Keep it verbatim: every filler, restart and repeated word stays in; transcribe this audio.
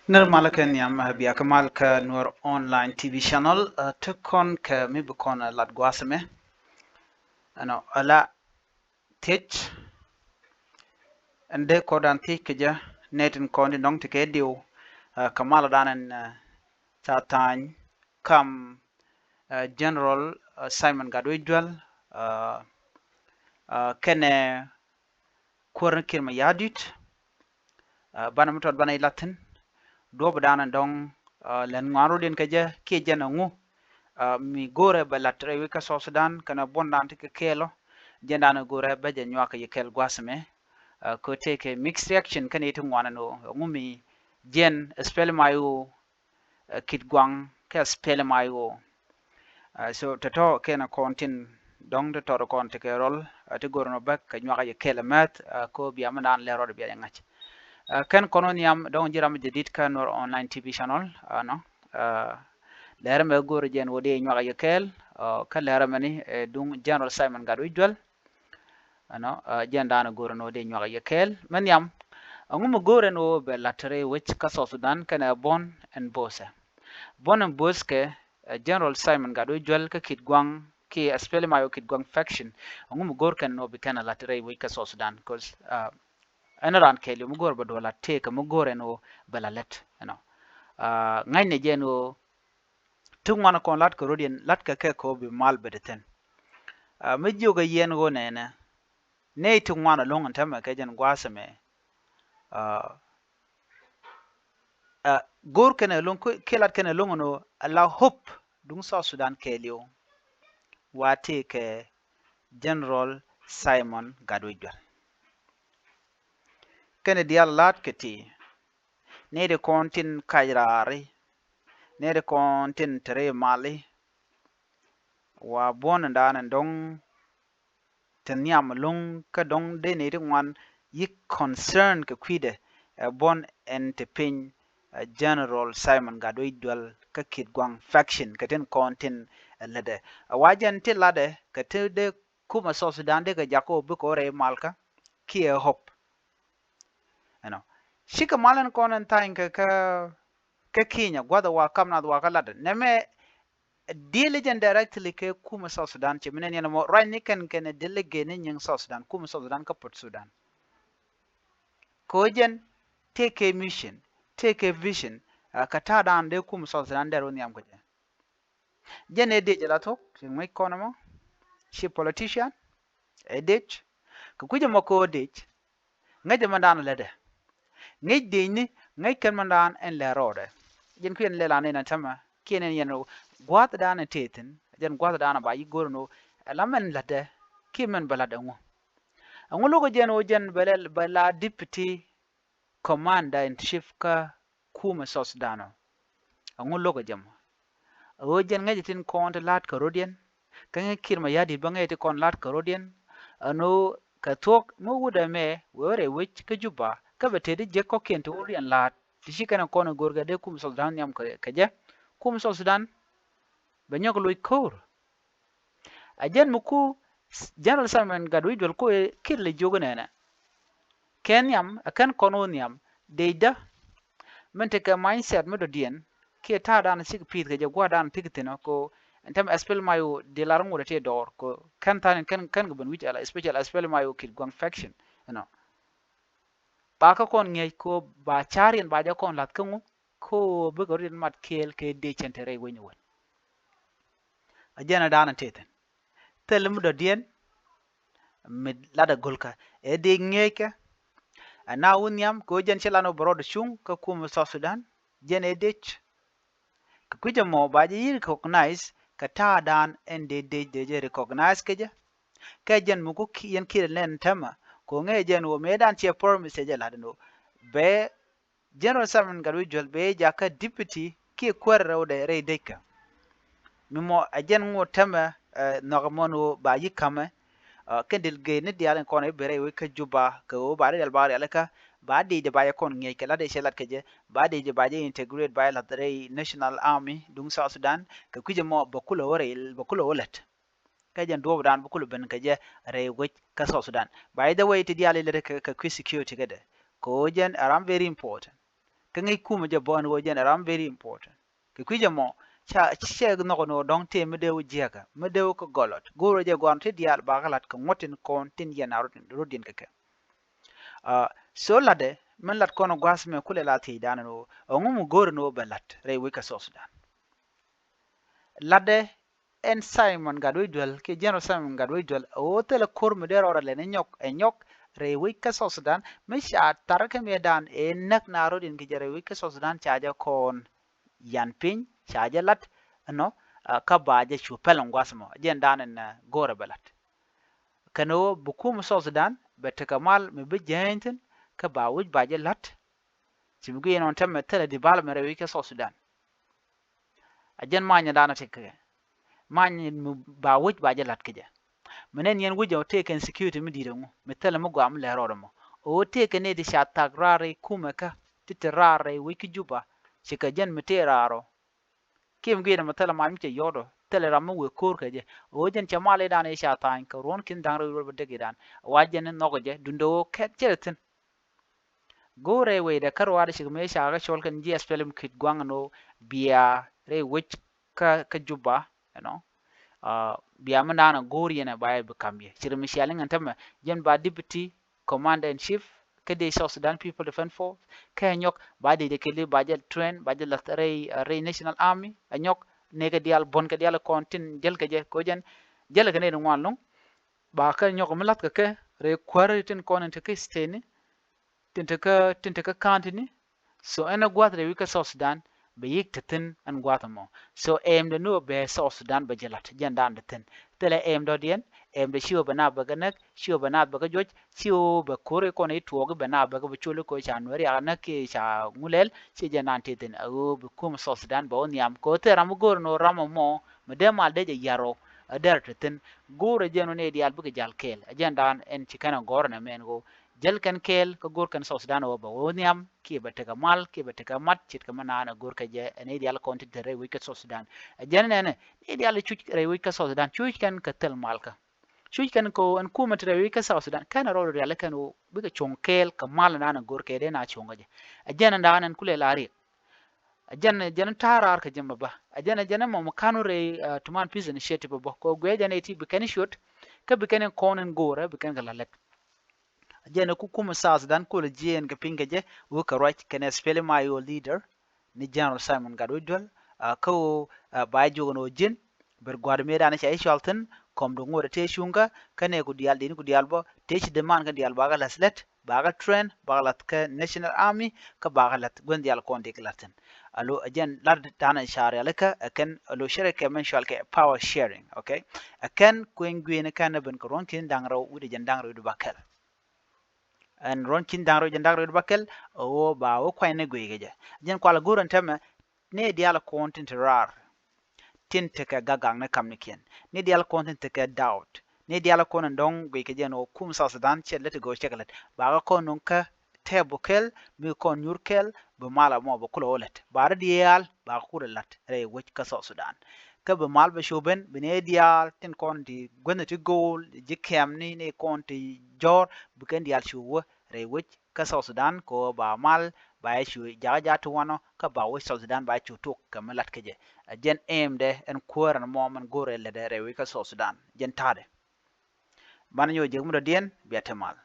Nir malä kɛ nhiam, eh, bia kɛ mal kä Nuer Online T V channel, eh, ti kɔn kɛ mi bi kɔn, eh, lat gua̱a̱th ɛmɛ. Ɛnɔ, ala thiec. Ɛn dee kɔn dan thiec kɛ jɛ, nɛy tin kɔn tin dɔ̱ŋ ti kɛ diw, eh, kɛ mal dan ɛn, eh, ca tha̱a̱ny kam, eh, General, eh, Simon Gatwec Dual, eh, eh, kɛnɛ kuäär ni Kiir Mayardit, ah, banɛ mi tɔt banɛ ilathin. Duɔp dan dɔŋ, ah, lɛn ŋuan rot in kɛ jɛ kiɛ jɛn ɛŋu, ah, mi go̱rɛ bɛ lat rɛy wec kä South Sudan kɛnɛ buɔn dan ti kɛ kɛɛl ɔ. Jɛn dan go̱rɛ bɛ jɛ nyuak kɛ yɛ kɛɛl gua̱a̱th ɛmɛ. Ah, kɛ tëëkɛ mixed reaction kɛnɛ ti ŋuan ɛn ɣöö ɛŋu mi jɛn SPLM-IO, eh, Kitgwang kɛ SPLM-IO. Eh, so tɔ̱tɔ̱ kɛn kɔn tin dɔ̱ŋ ti tɔt kɔn ti kɛ rɔl, eh, ti go̱r nɔ bäk kɛ nyuak yɛ kɛl mɛth, eh, ko bia mi dan lɛ rɔd bia yɛ ŋa̱c. Eh, kɛn kɔn wä nhiam dɔ̱ŋ ji̱ ram jadid kä Nuer Online T V channel, eh, nɔ, eh, lɛr mɛ go̱r jɛn wä di nyuak yɛ kɛl, eh, kä lɛr mɛ ni, eh, duŋ General Simon Gatwec Dual. Ɛnɔ, ah, jɛn dan go̱r ɛn ɣöö dee nyuak yɛ kɛɛl. Mɛ nhiam, ɛŋu mi go̱r ɛn ɣöö bɛ lat rɛy wec kä South Sudan kɛnɛ buɔn ɛn bo̱o̱thɛ? Buɔn ɛn bo̱o̱th kɛ, eh, General Simon Gatwec Dual kä Kitgwang kiɛ SPLM-IO Kitgwang faction. Ɛŋu mi go̱r kɛn ɛn ɣöö bi kɛn ɛ lat rɛy wec kä South Sudan? 'Cause, ah, ɛn raan kɛɛliw mi go̱r bɛ duɔ lat tëëkɛ mi go̱r ɛn ɣöö bɛ la lät. Ɛnɔ, ah, ŋa̱cnɛ jɛ ɛn ɣöö ti ŋuan kɔn lat kɛ rot yɛn, lat kɛ kɛ kɛ ɣöö bi mal bet thi̱n. Ah, mi jiök ɛ yɛn ɣöö nɛnɛ, nɛy ti ŋuan ɛlɔ̱ŋ ɛn täämɛ kɛ jɛn gua̱a̱th ɛmɛ. Ah, ah, go̱r kɛn ɛlɔ̱ŋ, kiɛ lat kɛn ɛlɔ̱ŋ ɛn ɣöö ala hope duŋ South Sudan kɛɛliw. Wa tëëkɛ General Simon Gatwec Dual. Kɛn diaal lat kɛ ti nɛy ti kɔn tin kac raari, nɛy ti kɔn tin te rɛy mali. Wa buɔ̱n dan ɛn dɔ̱ŋ ti nhiam ɛlɔ̱ŋ kä dɔ̱ŋ dee nɛy ti ŋuan yi̱k concern kɛ kui̱dɛ, ɛ buɔ̱n ɛn ti piny, ɛ General Simon Gatwec Dual kä Kitgwang faction kɛ tin kɔn tin, ɛ lätdɛ. Ɛ wa jɛn ti latdɛ kɛ ti dee kumɛ South Sudan dee kɛ jak ɔ bikɛ ɣöö rɛy malkä kiɛ hope. Ɛnɔ, cikɛ mal ɛn kɔn ɛn tha̱a̱ny kɛ kä, kä Kenya, gua̱th ɛ wa kam nath wa kä lat. Nɛmɛ, deal jɛn directly kɛ kumɛ South Sudan, ci mi nɛn yɛn ɛmɔ ruacni kɛn kɛn delegate ni nyiŋ South Sudan, kumɛ South Sudan kä Port Sudan. Kɛ ɣöö jɛn tëëkɛ mission, tëëkɛ vision, ah, kɛ ta̱a̱ dan dee kumɛ South Sudan dee rɔ nhiam kɛ jɛ. Jɛn ɛ dec ala thok ci ŋuec kɔn ɛmɔ, ci politician, ɛ dec. Kɛ kui̱c ɛmɔ kɛ ɣöö dec ŋäc ɛmɛndan lätdɛ. Ŋäc decni, ŋäc kɛn mɛndan ɛn lɛ rɔɔdɛ. Jɛn kui̱ ɛn lɛ lan ɛn täämɛ kiɛ ɛn yɛn gua̱a̱thdan ɛ tëë thi̱n, jɛn gua̱a̱thdan ɛ ba yi̱ go̱r ɛn ɣöö ɛla mɛn lätdɛ kiɛ mɛn bɛ lat ɛŋu. Ɛŋu lo̱kɛ jɛn ɣöö jɛn bɛ la, bɛ la deputy commander in chief kä kumɛ South Sudan ɔ. Ɛŋu lo̱kɛ jɛ mɔ? Ɛ ɣöö jɛn ŋäcɛ tin kɔn ti la̱t kɛ rɔ̱diɛn. Kä ŋäc Kiir Mayardit bä ŋäcɛ ti kɔn la̱t kɛ rɔ̱diɛn. Ɛn ɣöö kɛ thuɔ̱k mi wut ɛmɛ wee rɛy wec kä Juba kä bɛ tëëdi jiäk kɔ̱kiɛn ti wut riɛn la̱a̱t. Ti ci kɛn kɔn ɛ go̱o̱r kɛ dee kumɛ South Sudan nhiam kɛ, kɛ jɛ. Kumɛ South Sudan bɛ nyɔk loc ko̱o̱r. A jɛn mi ku General Simon Gatwec Dual ku ɛ Kiir lɛ jiök nɛnɛ. Kɛn nhiam, ɛ kɛn kɔn wä nhiam, decdä. Min tekɛ mindset mi dɔ̱diɛn kiɛ ta̱a̱ dan cikɛ pi̱i̱th kɛ jɛ gua̱a̱r dan tekɛ thi̱n ɔ ko ɛn täämɛ SPLM-IO di lar ŋot ɛ ti dɔɔr ko kɛn tha̱a̱n kɛn, kɛn kɛ ben wi̱c ala, especially SPLM-IO Kitgwang faction, you know. Ba kä kɔn ŋi̱eec ko ba ca̱riɛn ba jɛ kɔn la̱th kä ŋu ko bikɛ rɔ̱diɛn mat kɛɛl kɛ dee cɛn te rɛy weny wän. A jɛn a da̱a̱n a tethin. Thil mi dɔ̱diɛn mi lat a go̱lkä ɛ dee ŋi̱eeckɛ. A na wä nhiam kɛ wä jɛn ci lan wä bɛ rɔɔdɛ cuŋ kä kumɛ South Sudan, jɛn ɛ dec. Kɛ kui̱c ɛmɔ ba jɛ yi̱ recognize kɛ ta̱a̱ da̱a̱n ɛn dee dec dee jɛ recognize kɛ jɛ. Kɛ jɛn mi ku yɛn Kiir nɛn täämɛ kɛ wä ŋäcɛ jɛn wä mëë da̱a̱n ciɛ promise cɛ jɛ la̱t ɛn wä bɛ General Simon Gatwec Dual bɛ jakä deputy kiɛ kuäär rɛwdɛ rɛy dec kä. Mi mɔ a jɛn ŋot täämɛ, eh, nhɔkɛ mɔn ɣöö ba yi̱ ka̱mɛ, eh, kɛn delegate ni diaal in kɔn i̱ ben rɛy wec kä Juba kɛ ɣöö ba ri diaal ba rialikä ba dicdɛ ba jɛ kɔn ŋi̱eec kɛ la̱t dee cɛ lat kɛ jɛ ba dicdɛ ba jɛ integrate ba jɛ la̱th rɛy National Army duŋ South Sudan kɛ kui̱c ɛmɔ bɛ kulɛ wä rɛy, bɛ kulɛ wä lät. Kä jɛn duɔ̱ɔ̱pdan bi kulɛ ben kɛ jɛ rɛy wec kä South Sudan. By the way, ti diaal ilɛ kɛ, kɛ kui̱ security kädɛ. Kɛ ɣöö jɛn a ram very important. Kä ŋäc kumɛ jɛ bä ɛn ɣöö jɛn ɛ ram very important. Kɛ kui̱c ɛmɔ ca cɛ nhɔk ɛn ɣöö dɔ̱ŋ tëë mi dee wä jiäkä, mi dee wä kä gɔlɔt, go̱o̱rɛ jɛ gɔaa ɛn ɣöö ti diaal bakɛ la̱t kɛ ŋuɔ̱t tin kɔn tin yɛn a rɔ̱diɛn kɛ kɛ. So la̱tdɛ min la̱t kɔn gua̱a̱th mɛ kulɛ la thiecdan ɛn ɣöö ɛŋu mi go̱o̱rɛ ɛn ɣöö bɛ la̱t rɛy wec kä South Sudan. La̱tdɛ ɛn Simon Gatwec Dual kiɛ General Simon Gatwec Dual ɛ ɣöö thilɛ ko̱r mi dee rɔɔdɛ lɛn ɛ nyɔk ɛ nyɔk rɛy wec kä South Sudan mi ca thar kä mëëdan ɛ näk na rɔ̱diɛn kɛ jɛ rɛy wec kä South Sudan ca jɛ kɔn yan piny ca jɛ la̱t ɛnɔ. Kä ba jɛ cu pɛl ɛn gua̱a̱th mɔ jɛn dan ɛn go̱o̱rɛ bɛ la̱t. Kɛn ɣöö bi kumɛ South Sudan bɛ tekɛ mal mi bi jääny thi̱n kä ba wec ba jɛ la̱t. Ci mi guic ɛnɔn tɛmɛ thilɛ development rɛy wec kä South Sudan. A jɛn manyɛ danɔ tëk kɛ manyɛ mi ba wec ba jɛ la̱t kɛ jɛ. Mi nɛn yɛn wec ɔ tëë kɛn security mi di̱i̱t ɛŋu mi thilɛ mi gɔaa mi lɛ rɔɔdɛ mɔ. Ɣöö tëë kɛn nɛy ti ca thak raar rɛy kumɛ kä ti te raar rɛy wec kä Juba. Ci kɛ jɛn mi tëë raar ɔ. Kiɛ mi guic ɛmɔ thilɛ mal mi cɛ yɔ̱t ɔ thilɛ ram mi wëë ko̱o̱r kɛ jɛ. Ɣöö jɛn cɛ mal i̱dan i̱ ca tha̱a̱ny kɛ ruɔ̱n ki̱n da̱ŋ rɛw i̱ ruɔ̱t bä dek i̱dan. Wa jɛn i̱ nhɔk jɛ duundɛ ɣöö kɛt cɛ thi̱n. Go̱o̱rɛ wecdɛ kä ruaadɛ cik mëë ca kä cɔl kɛn ji̱ S P L M ki̱t gua̱ŋ ɛn ɣöö bia rɛy wec kä kä Juba ɛnɔ. Bia mi naan ɛ go̱o̱r yɛn ɛ ba yɛ bi ka̱m yɛ ci ri mi cia liŋ ɛn tämɛ jɛn ba deputy commander in chief kä dee South Sudan People Defense Force kä ɛ nyɔk ba dee jɛ kɛ li ba jɛ train ba jɛ lath rɛy rɛy National Army ɛ nyɔk. Nɛy kɛ diaal buɔ̱n kɛ diaal kɔn tin jäl kɛ jɛ kɛ jɛn jäl kɛ nɛy ti ŋuan lo̱ŋ. Ba kä nyɔk mi lath kɛ kɛ rɛy kuäär tin kɔn in te kä state ni tin te kä tin te kä county ni. So ɛn ɛ gua̱th rɛy wec kä South Sudan bɛ yik te thi̱n ɛn gua̱th ɛmɔ. So ɛmdɛ ni ɔ bɛ South Sudan bɛ jɛ la̱t jɛn dan te thi̱n. Thilɛ ɛm dɔ̱diɛn ɛmdɛ ci ɔ bɛ na bɛ kɛ näk ci ɔ bɛ na bɛ kɛ juɔc ci ɔ bɛ ko̱r i̱ kɔn i̱ tuɔɔk i̱ bɛ na bɛ kɛ bɛ col i̱ kɔ ca nuɛr yak näk kiɛ ca ŋulɛl ci jɛn dan te thi̱n. A ɣöö bi kumɛ South Sudan bɛ wä nhiam kɛ ɣöö thil ram mi go̱o̱r ɛn ɣöö ram ɛmɔ mi dee mal dee jɛ ya̱r ɔ. A dɛr te thi̱n go̱o̱rɛ jɛn ɔ nɛy diaal bikɛ jal kɛɛl a jɛn dan ɛn ci kɛn ɛ gɔ̱r ɛn ɛmɛn ɣöö jäl kɛn kɛɛl kä go̱r kɛn South Sudan ɣöö bɛ wä nhiam kiɛ bɛ tekɛ mal kiɛ bɛ tekɛ mat ce̱tkɛ mi naan ɛ go̱r kɛ jɛ ɛ nɛy diaal kɔn ti te rɛy wec kä South Sudan. Ɛ jɛn nɛnɛ nɛy diaal ɛ cuc rɛy wec kä South Sudan cuc kɛn kɛ thil malkä. Cuc kɛn kɛ ɣöö ɛn kumɛ ti rɛy wec kä South Sudan kɛn ɛ rɔɔd riali kɛn ɣöö bikɛ cuɔ̱ŋ kɛɛl kɛ mal naan ɛ go̱r kɛ dee na cuɔ̱ŋ kä jɛ. Ɛ jɛn naan ɛn kulɛ la riɛk. Ɛ jɛn ɛ jɛn ta̱a̱ raar kɛ jɛ mɛ bä ɛ jɛn ɛ jɛn ɛ mɔmɔ ka̱n wä rɛy tuman peace initiative bä kɛ ɣöö guiɛ jɛn ɛ ti bi kɛn ciöt. Kä bi kɛn in kɔn in go̱o̱rɛ bi kɛn kɛ la lɛt. Jɛn ɛ ku kumɛ South Sudan kulɛ jiɛɛn kɛ piny kɛ jɛ wä kɛ ruac kɛnɛ S P L M I O leader ni General Simon Gatwec Dual. Kä ɣöö ba jɛ jiök ɛn ɣöö ji̱n ber gua̱a̱r mëëdan ca i̱ cɔal thi̱n kɔm du ŋot ɛ tëë cuŋkä kä nɛy ku diaal di̱n ku diaal bä tëë ci demand kä diaal bakɛ la̱th lät bakɛ train bakɛ la̱th kä National Army kä bakɛ la̱th gua̱n diaal kɔn dee kɛ la̱th thi̱n. Alo ɛ jɛn lat ta̱a̱n ɛ ca rialikä ɛ kɛn alo cɛrɛ kɛ mɛn cɔal kɛ power sharing, okay. Ɛ kɛn kueny gui̱i̱ni kɛn ɛ ben kɛ ruɔ̱n ki̱n da̱ŋ rɛw wi̱cdɛ jɛn da̱ŋ rɛw wi̱cdɛ bäkɛl. Ɛn ruɔ̱n ki̱n da̱ŋ rɛw jɛn da̱ŋ rɛw wi̱cdɛ bäkɛl ɛ ɣöö ba wä kuany ni gui̱i̱ kɛ jɛ. Jɛn kual go̱o̱r ɛn tɛmɛ ni diaal kɔn tin te raar tin tekɛ gagak ni kamnikiɛn ni diaal kɔn tin tekɛ doubt ni diaal kɔn in dɔ̱ŋ guic kɛ jɛ ɛn ɣöö kum South Sudan cɛ lät ti gɔw cɛ kɛ lät bakɛ kɔn nöŋ kä tɛɛp bä kɛl mi kɔn nyuur kɛl bi mal amɔ bɛ kulɛ wä lät ba rɔ diaal bakɛ kulɛ la̱t rɛy wec kä South Sudan. Kä bi mal bɛ cu ben bi nɛy diaal tin kɔn ti guänh ti go̱o̱l ji̱ kɛm ni ni kɔn ti jɔ̱ɔ̱r bi kɛn diaal cu wä rɛy wec kä South Sudan kɛ ɣöö ba mal ba yɛ cu jakä ja̱ ti wanɔ kä ba wec South Sudan ba yɛ cu tok kɛ mi la̱t kä jɛ. Ɛ jɛn ɛmdɛ ɛn kuäär ɛn mɔ mɛn go̱o̱rɛ lätdɛ rɛy wec kä South Sudan jɛn ta̱a̱dɛ. Banɛ nyɔk jek mi dɔ̱diɛn bia te mal.